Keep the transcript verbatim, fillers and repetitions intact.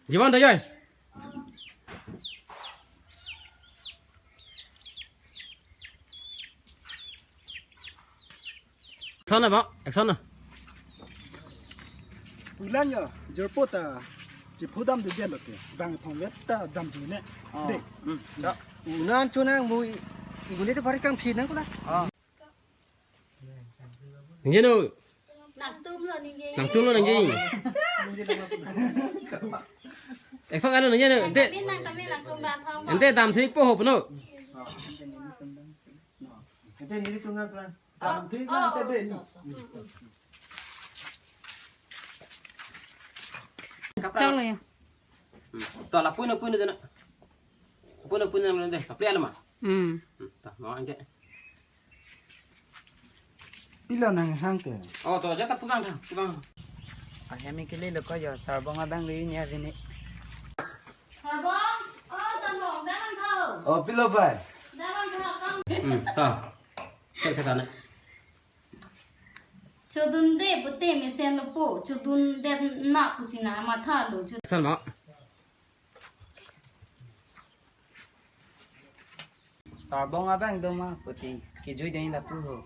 Jivan, ta joi. Action na ba, action na. Ulan ya, jorpo ta, chiphu damde det lo ke, bang phong vet ta damde ne. Oh. De. Hmm. Sa. Unan chonang mu i-, igunde te pari kangphi nang kula. Ah. Ningje no. Nangtum lo ningje. Nangtum lo ningje. Action ano ningje no. Ante. Nang kami nangtum ba thang ba. Ante damthu-ikpo ho puno. Ante nelitum nang plan. Damthu-ik nang te de ni. Chalo ya. Hmm. To lapu-i no, pu-i no de na. Lapu-i no, pu-i no de. Kaple alo ma. Hmm. Hmm. Ta, mau angke. Pilo nanghang ke? Oh, to, jata pu abang ta, pu abang. Ahem ke le lo ko yo, Sarbong abang le ni avini. Sarbong, oh, Sarbong, damang thau. Oh, pilo bai. Damang thau, kam. Hmm, ta. Sel kata na. Chodunde pute mesen lo po, chodunde na pusi na matha lo, cho- Action ba. Sarbong abang do ma puti, kejui dei lapu ho.